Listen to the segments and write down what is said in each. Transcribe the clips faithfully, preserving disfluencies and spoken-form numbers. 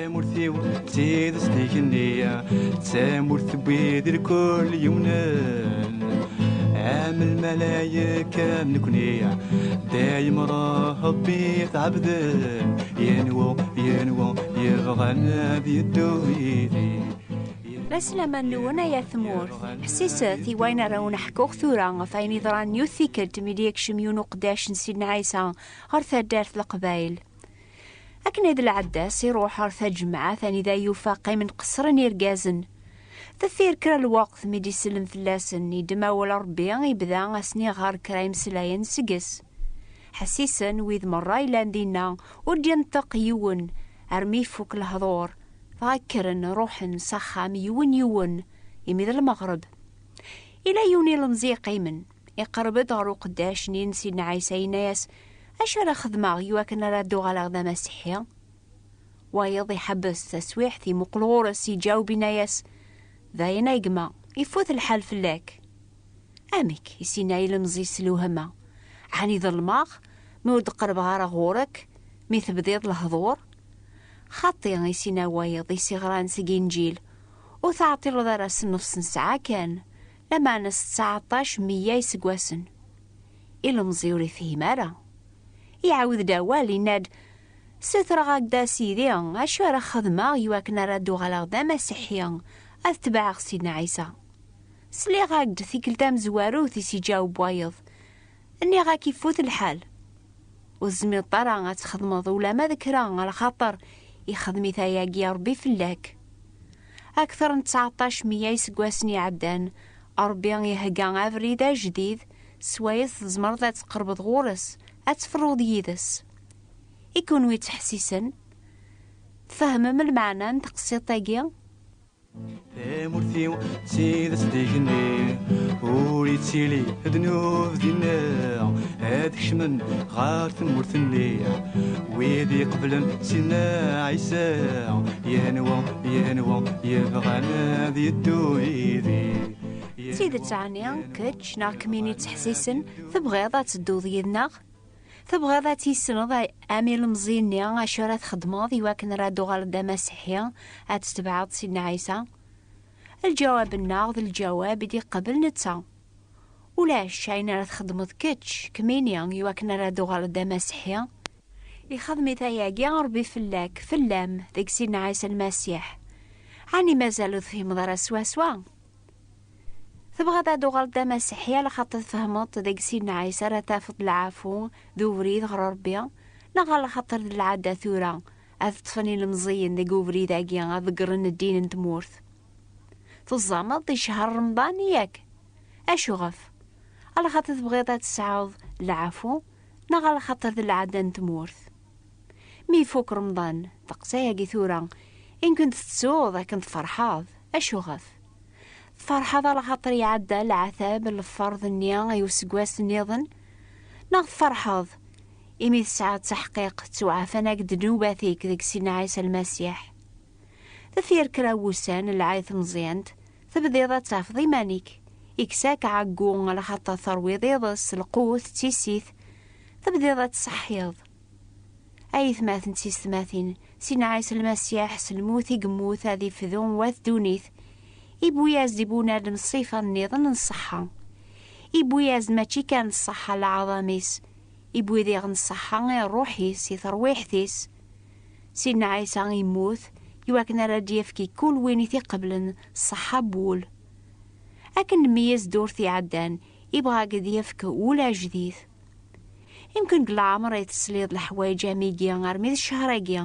Tamurt-iw d tidet d igenni, d tamurt n wid irkul yumnen. Am lmalayek am nekni, dayem Ṛebbi tɛebden. Yenwa, yenwa yebɣan ad yeddu yid-i. La slama-nwen ay at tmurt. Ḥsiset i wayen ara wen-ḥkuɣ tura ɣef wayen yeḍran yiwet tikkelt mi d-yekcem yiwen uqeddac n Sidna Ɛisa ɣer taddart Leqbayel. Akken i d lɛadda-s, iruḥ ɣer taǧemɛat anida yufa qqimen qeṣṣren irgazen. Deffir kra lweqt mi d-isellem fell-asen, iddem awal Ṛebbi, ibda a sen-iɣer kra imeslayen seg-s. Ḥessisen wid merra yellan dinna, ur d-yenṭeq yiwen armi ifuk lehdur. Dɣa kkren, ruḥen s axxam yiwen yiwen, imi d lmeɣreb. Ila yiwen ilemẓi yeqqimen, iqerreb-d ɣer uqeddac-nni n Sidna Ɛisa, yenna-yas: "Acu ara xedmeɣ iwakken ara d-uɣaleɣ d amasiḥi?" Wayeḍ iḥebbes taswiḥt, imuqel ɣur-s, iǧaweb, yenna-yas: "Dayen a gma, ifut lḥal fell-ak." "Amek?" i s-yenna ilemẓi s lewhama. "Ɛni ḍelmeɣ mi ur d-qerrbeɣ ara ɣur-k, mi tebdiḍ lehdur?" "Xaṭi," i s-yenna wayeḍ i s-iɣran seg Inǧil, "ur teɛṭileḍ ara s nnefṣ n ssaɛa kan, lameɛna s tseɛṭac meyya iseggasen." Ilemẓi ur ifhim ara. Iɛawed-d awal, yenna-d: "Sutreɣ-ak-d a Sidi, acu ara xedmeɣ iwakken ara d-uɣaleɣ d amasiḥi, ad tebɛeɣ Sidna Ɛisa?" "Sliɣ-ak-d tikkelt tamezwarut," i s-iǧaweb wayeḍ. "Nniɣ-ak ifut lḥal. Ur tezmireḍ ara ad txedmeḍ ulama d kra, alaxaṭer ixdem-it ayagi Ṛebbi fell-ak." Akteṛ n tseɛṭac meyya iseggasen iɛeddan, Ṛebbi ihegga abrid ajdid, s wayes tzemreḍ ad tqerbeḍ ɣur-s, ad tferruḍ yid-s. I kunwi ttḥessisen, tfehmem lmeɛna n teqsiṭ-agi? Tamurt-iw d tidet d igenni, ur ittili ddnub dinna, ad kecmen ɣer tmurt-nni wid iqeblen Sidna Ɛisa. Yenwa, yenwa yebɣan ad yeddu yid-i. D tidet, ɛni kečč neɣ kemmini ttḥessisen tebɣiḍ ad tedduḍ yid-neɣ? Tebɣiḍ ad tissneḍ a-, am ilemẓi-nni acu ara txedmeḍ iwakken ara d-uɣaleḍ d amasiḥi, ad tetbeɛeḍ Sidna Ɛisa? Lǧawab-nneɣ d lǧawab i d-iqabel netta. Ulac ayen ara txedmeḍ kečč, kemmini, iwakken ara d-uɣaleḍ d amasiḥi. Ixdem-it ayagi Ṛebbi fell-ak, fell-am, deg Sidna Ɛisa Lmasiḥ. Ɛni mazal ur tefhimeḍ ara swaswa? Tebɣiḍ ad uɣaleḍ d amasiḥi, alaxaṭer tfehmeḍ deg Sidna Ɛisa ara tafeḍ lɛafu d ubrid ɣer Ṛebbi, neɣ alaxaṭer d lɛada tura ad ṭṭfen ilemẓiyen deg ubrid-agi ad ḍeggren ddin n tmurt? Teẓẓameḍ i ccher Remḍan, yak? Acuɣef? Alaxaṭer tebɣiḍ ad tesɛuḍ lɛafu, neɣ alaxaṭer d lɛada n tmurt? Mi ifuk Remḍan, ddeqs ayagi tura, imken tettuḍ akken tferḥeḍ. Acuɣef? Tferḥeḍ alaxaṭer iɛedda leɛtab n lferḍ-nni i useggas nniḍen? Neɣ tferḥeḍ imi tesɛiḍ taḥqiqt ttwaɛfan-ak-d ddnubat-ik deg Sidna Ɛisa Lmasiḥ? Deffir kra n wussan, lɛay tmeẓyant, tebdiḍ ad tafeḍ iman-ik. Ikkes-ak ɛeggu, alaxaṭer terwiḍ iḍes, lqut, d tissit. Tebdiḍ ad tṣeḥḥiḍ. Ay atmaten d tiyessetmatin, Sidna Ɛisa Lmasiḥ s lmut i yemmut ad ifdu wat ddunit, iwwi-as-d i bunadem ṣṣifa nniḍen n ṣṣeḥḥa. Iwwi-as-d mačči kan ṣṣeḥḥa n leɛḍam-is, iwwi diɣen ṣṣeḥḥa i ṛṛuḥ-is, i terwiḥt-is. Sidna Ɛisa yemmut iwakken ara d-yefk i kul win i t-iqeblen ṣṣeḥḥa n wul. Akken nmeyyez ddurt iɛeddan, ibɣa ad d-yefk ul ajdid. Imken deg leɛmer ay tesliḍ leḥwayeǧ am igi armi d ccher-agi.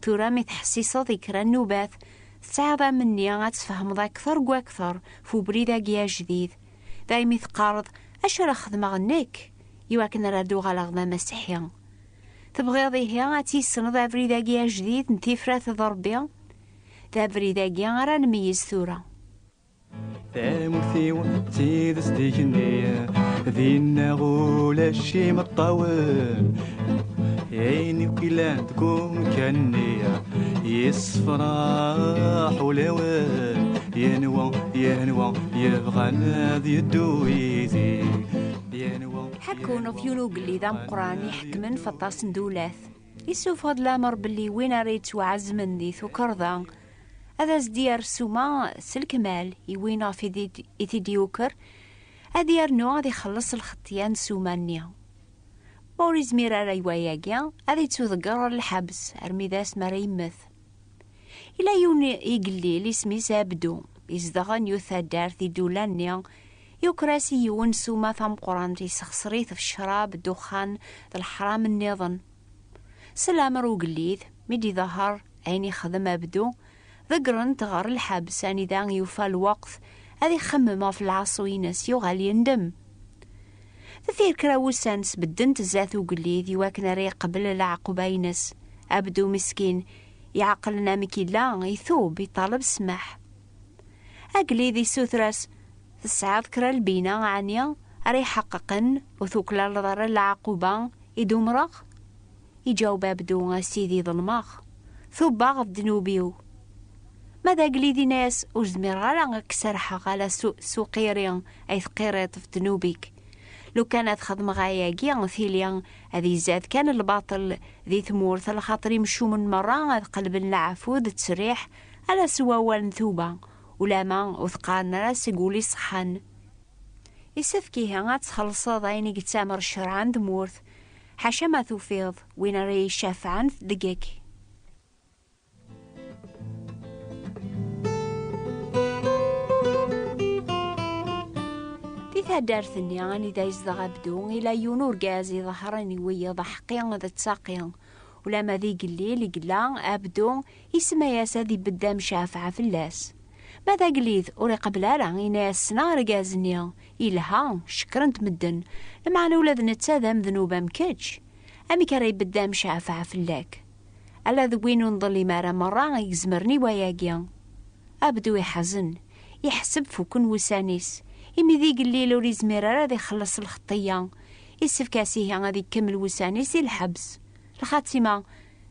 Tura mi tḥessiseḍ i kra n nnubat, tesɛiḍ amenni ad tfehmeḍ akter deg wakter f ubrid-agi ajdid. Daymi teqqareḍ: "Acu ara xedmeɣ nekk iwakken ara d-uɣaleɣ d amasiḥi?" Tebɣiḍ ihi ad tissneḍ abrid-agi ajdid n tifrat d Ṛebbi? D abrid-agi ara nmeyyez tura. Tamurt-iw d tidet d igenni, dinna ulac imeṭṭawen. Ayen akk illan deg umkan-nni, yessefraḥ ulawen. Yenwa, yenwa yebɣan ad yeddu yid-i. Yenwa, ḥekkun ɣef yiwen ugellid ameqqran iḥekmen f aṭas n dulat. Issufeɣ-d lamer belli win ara yettwaɛezmen di tukerḍa ad as-d-yerr ssuma s lekmal i win ɣef i t-id-yuker, ad yernu ad ixelleṣ lxeṭṭya n ssuma-nni. Ma ur izmir ara i wayagi, ad ittuḍegger ɣer lḥebs armi d asmi ara yemmet. Ila yiwen igellil isem-is Abdu, izedɣen yiwet taddart di ddula-nni, yuker-as i yiwen ssuma tameqqrant, yessexṣer-it f ccrab, ddexxan d leḥram nniḍen. S lamer ugellid, mi d-iḍehher ayen ixdem Abdu, ḍeggren-t ɣer lḥebs anida yufa lweqt ad ixemmem ɣef lɛaṣu-ines, yuɣal yendem. Deffir kra wussan sbeddent zdat ugellid i wakken ara iqbel leɛquba-ines. Abdu meskin, iɛeqlen amek yella, itub, iṭaleb ssmaḥ. Agellid issuter-as: "Tesɛiḍ kra lbina, ɛni, ara iḥeqqeqen ur tuklaleḍ ara leɛquba i d-umreɣ?" Iǧaweb Abdu: "A Sidi, ḍelmeɣ, tubbaɣ ɣef ddnub-iw." Ma d agellid, yenna-yas: "Ur zmireɣ ara ad k-serḥeɣ ala s uqiri ay teqqiriḍ ɣef ddnub-ik. Lukan ad xedmeɣ ayagi, tili ad izad kan lbaṭel di tmurt, lxaṭer imcumen merra ad qelben leɛfu d ttesriḥ ala s wawal n tuba, ulama ur t-qqaren ara seg wul iṣeḥḥan. Issefk ihi ad txellṣeḍ ayen i yettamer ccreɛ n tmurt, ḥaca ma tufiḍ win ara yecafɛen deg-k." Di taddart-nni anida yezdeɣ Abdu, ila yiwen urgaz iḍehren i wiyeḍ aḥeqqi d ttaqi. Ulama d igellil i yella Abdu, isemma-yas ad ibedd amcafeɛ fell-as. Ma d agellid ur iqebbel ara, yenna-yas: "Ssneɣ argaz-nni, yelha, cekkren-t medden, lameɛna ula d netta d amednub am kečč. Amek ara ibedd amcafeɛ fell-ak? Ala d win ur nḍellim ara merra i izemren i wayagi." Abdu iḥzen, iḥseb fukken wussan-is, imi d igellil ur izmir ara ad ixelleṣ lxeṭṭiyya. Issefk-as ihi ad ikemmel wussan-is di lḥebs. Lxatima,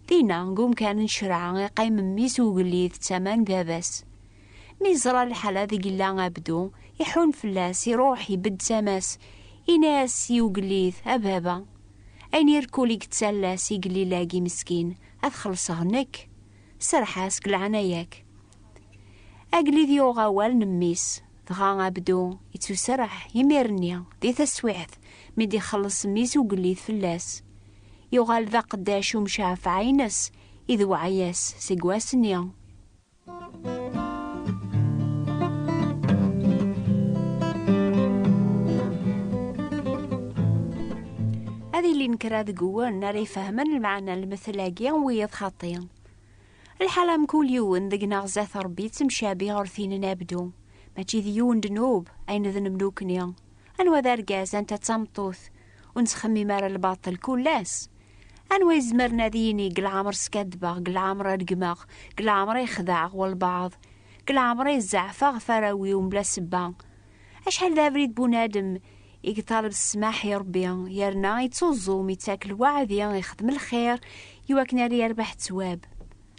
dinna, deg umkan n ccreɛ, iqqim mmi-s ugellid d tama n baba-s. Mi yeẓra lḥal adeg yella Abdu, iḥun fell-as, iruḥ, ibedd tama-s, yenna-as i ugellid: "A baba, ayen irkul i yettalla s igellil-agi meskin, ad xellṣeɣ nekk. Serreḥ-as deg leɛnaya-k." Agellid yuɣ awal n mmi-s, dɣa Abdu ittuserreḥ imir-nni, di taswiɛt, mi d-ixelleṣ mmi-s ugellid fell-as. Yuɣal d aqeddac umcafeɛ-ines, idewɛeɛ-yas seg wass-nni. Ad ilin kra deg-wen ara ifehmen lmeɛna n lemtel-agi n wiyeḍ xaṭi. Lḥala mkul yiwen deg-neɣ zdat Ṛebbi yettemcabi ɣer tin n Abdu. Mačči d yiwen ddnub ayen d nemnukni. Anwa d argaz, anta d tameṭṭut, ur nettxemmim ara lbaṭel kul ass? Anwa izemren ad yini: "Deg leɛmer skaddbeɣ, deg leɛmer regmeɣ, deg leɛmer ixdeɛ walbeɛḍ, deg leɛmer zeɛfeɣ ɣef arraw-iw mebla ssebba"? Acḥal d abrid bunadem i yeṭaleb ssmaḥ i Ṛebbi, yerna ittuẓum, ittak lweɛdi, ixdem lxir i wakken ara yerbeḥ ttwab.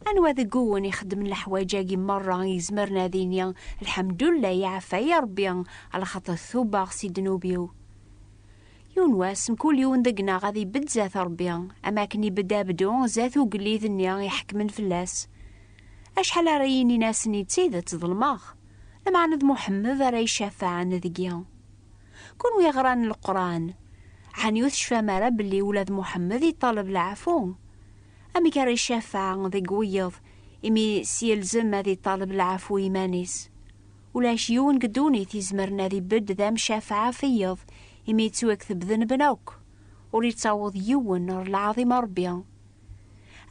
Anwa deg-wen ixeddmen leḥwayeǧ-agi merra i izemren ad yini: "Lḥemdullah, iɛfa-yi Ṛebbi, alaxaṭer tubeɣ si ddnub-iw"? Yiwen wass, mkul yiwen deg-neɣ ad ibedd zdat Ṛebbi, am akken ibedd Abdu zdat ugellid-nni iḥekmen fell-as. Acḥal ara yinin ass-nni d tidet, ḍelmeɣ, lameɛna d Muḥemmed ara icafɛen deg-i. Kunwi yeɣran Leqran, ɛni ur tecfam ara belli ula d Muḥemmed iṭaleb leɛfu? Amek ara icafeɛ deg wiyeḍ, imi s yelzem ad iṭaleb leɛfu i iman-is? Ulac yiwen deg ddunit izemren ad ibedd d amcafeɛ ɣef wiyeḍ, imi yettwakteb denben akk. Ur yettaweḍ yiwen ɣer lɛaḍima Ṛebbi.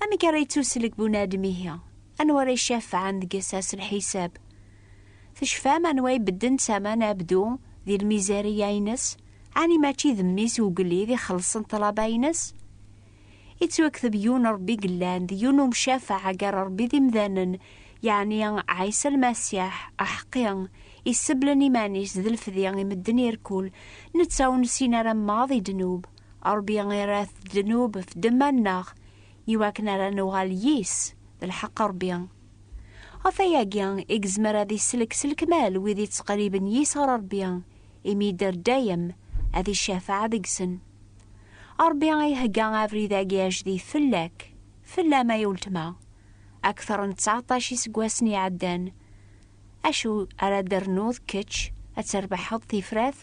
Amek ara yettuslek bunadem ihi? Anwa ara icafɛen deg-s ass lḥisab? Tecfam anwa ibedden tama n Abdu di lmizariya-ines? Ɛni mačči d mmi-s ugellid ixellṣen ṭṭlaba-ines? Ittwakteb yiwen Ṛebbi yellan, d yiwen umcafeɛ gar Ṛebbi d imdanen, yeɛni Ɛisa Lmasiḥ, aḥeqqi, iseblen iman-is d lefdi i medden irkul, netta ur nessin ara maḍi ddnub. Ṛebbi irra-t ddnub f ddemma-nneɣ, iwakken ara nuɣal yis, d lḥeqq Ṛebbi. Ɣef ayagi i yezmer ad islek s lekmal wid ittqerriben yis ɣer Ṛebbi, imi yedder dayem ad icafeɛ deg-sen. Ṛebbi ihegga abrid-agi ajdid fell-ak, Fell-am ay uletma, akteṛ n tseɛṭac iseggasen iɛeddan, acu ara d-ternuḍ kečč ad trebḥeḍ tifrat?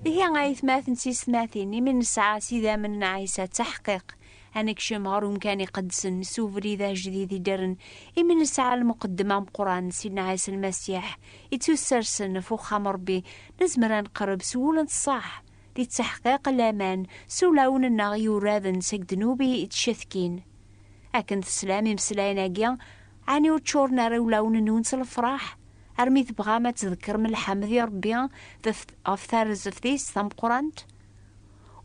Ihi ay atmaten d tisetmatin, imi nesɛa s idammen n Ɛisa d taḥqiq, ad nekcem ɣer umkan iqedsen s ubrid ajdid iddren, imi nesɛa lmuqeddem ameqqran, Sidna Ɛisa Lmasiḥ, ittussersen ɣef uxxam Ṛebbi, nezmer ad nqerreb s wul n ṣṣeḥ, di ttaḥqiq n laman, s ulawen-nneɣ yuraden seg ddnub i yettcetkin. Akken teslam imeslayen-agi, ɛni ur ččuren ara ulawen-nwen s lefraḥ, armi tebɣam ad tḍekrem lḥemd i Ṛebbi ɣef, ɣef tarzeft-is tameqqrant?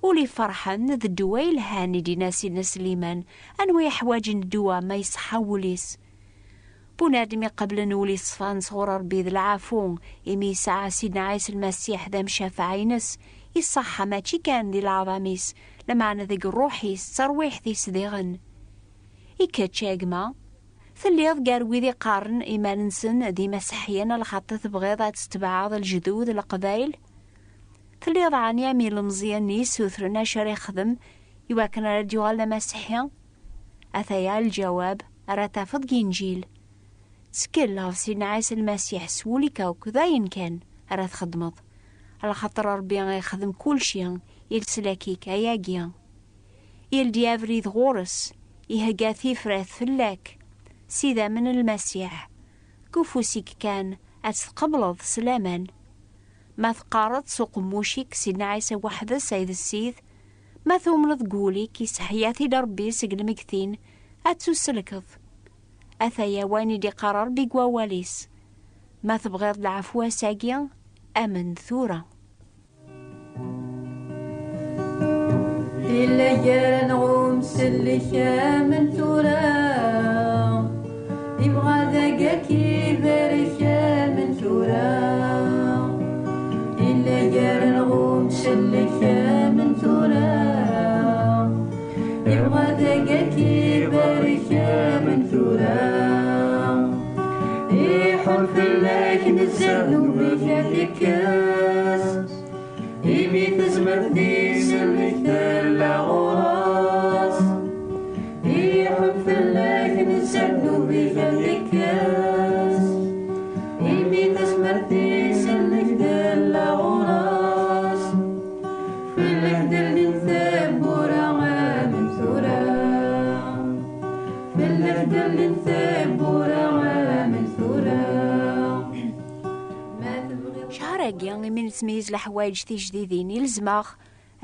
Ul iferḥen d ddwa yelhan, i d-yenna Sidna Sliman. Anwa yeḥwaǧen ddwa ma yeṣḥa wul-is? Bunadem iqeblen ul iṣfan sɣur Ṛebbi d lɛafu, imi yesɛa Sidna Ɛisa Lmasiḥ d amcafaɛ-ines, iṣaḥḥa mačči kan di leɛḍam-is, lameɛna deg ṛṛuḥ-is d terwiḥt-is diɣen. I kečč, a gma, telliḍ gar wid iqqaren iman-nsen d imaseḥḥiyen, lxaṭi tebɣiḍ ad tetbeɛeḍ lejdud n Leqbayel? Telliḍ ɛni am ilemẓiyen-nni yessutren acu ara yexdem iwakken ara d-yuɣal d amaseḥḥi? Ataya lǧawab ara tafeḍ deg Inǧil. Ttkel ɣef Sidna Ɛisa Lmasiḥ s wul-ik akk, d ayen kan ara txedmeḍ. Alaxaṭer Ṛebbi ixdem kulci i leslak-ik ayagi. Ildi abrid ɣur-s, ihegga tifrat fell-ak, s idammen n Lmasiḥ, deg ufus-ik kan ad tt-tqebleḍ s laman. Ma teqqareḍ s uqemmuc-ik Sidna Ɛisa weḥd-s ay d Ssid, ma tumneḍ deg wul-ik iseḥya-t-id Ṛebbi seg lmegtin, ad tusellkeḍ. Ataya wayen i d-iqqar Ṛebbi deg wawal-is. Ma tebɣiḍ lɛefwa ass-agi, amen tura. Yella gar-aneɣ umsellek, amen tura. Ibɣa dagi ad k-ibarek, amen tura. Yella gar-aneɣ umsellek, amen tura. Ibɣa dagi ad k-ibarek, amen tura. Iḥun fell-ak nezzeh, ddnub-ik ad t-ikkes. Imi tazmert-is nnek tella ɣur-s. Iḥun fell-ak nezzeh, ddnub-ik ad t-ikkes. Imi tazmert-is nnek tella ɣur-s. Fell-ak d-llint tewwura, amen tura. Fell-ak d-llint tewwura, amen tura. Ma tebɣiḍ Cchar-agi, imi nettmeyyiz leḥwayeǧ tijdidin, ilzem-aɣ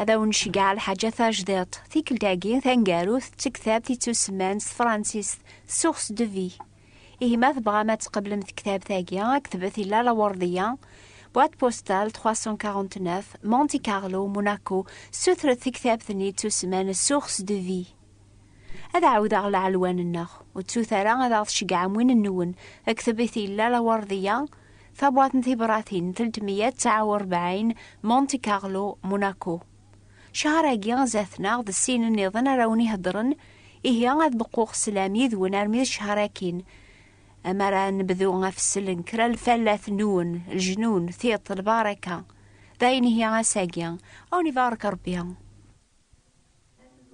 ad awen-nceggeɛ lḥaǧa tajdiṭ. Tikkelt-agi taneggarut d tektabt ittusemman s tefransist Source de vie. Ihi ma tebɣam ad tqeblem tektabt-agi, ktbet i Lalla Werdiya, boîte postale trois cent quarante-neuf, Monte Carlo, Monaco, sutret tektabt-nni ittusemman Source de vie. Ad ɛawdeɣ lɛelwan-nneɣ. Ur ttut ara ad aɣ-tceggɛem win-nwen. Ktbet i Lalla Werdiya, tabwaṭ n tibratin telt meyya tesɛa u rebɛin, Monte Carlo, Monaco. Cchar-agi zdat-neɣ d sin nniḍen ara wen-iheddren, ihi ad beqquɣ sslam yid-wen armi d cchar akkin. Amar ad nebdu ɣef ssel n kra n lfallat-nwen, lejnun, tiṭ, lbaraka. D ayen ihi ass-agi. Ad wen-ibarek Rebbi.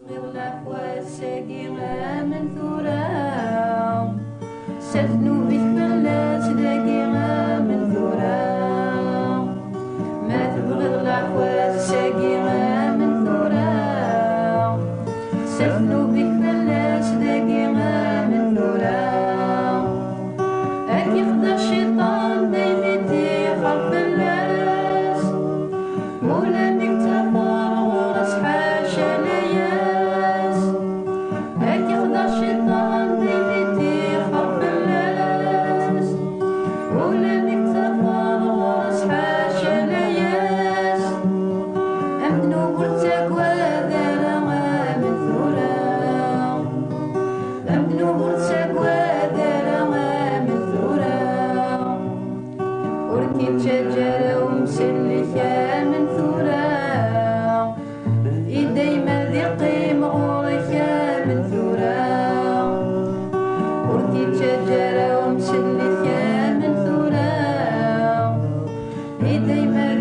Tebɣiḍ lɛefwa ass-agi, amen tura. Sers ddnub-ik fell-as dagi, amen tura. Ma tebɣiḍ lɛefwa ass-agi, amen tura. Sers ddnub-ik fell-as dagi, amen tura. Ad k-ixdeɛ cciṭan, daymi ṭṭixer fell-as. Ula mi k-ttafeɣ ɣur-s, ḥaca layas. Ad k-ixdeɛ cciṭan, daymi ṭṭixer fell-as. I dayma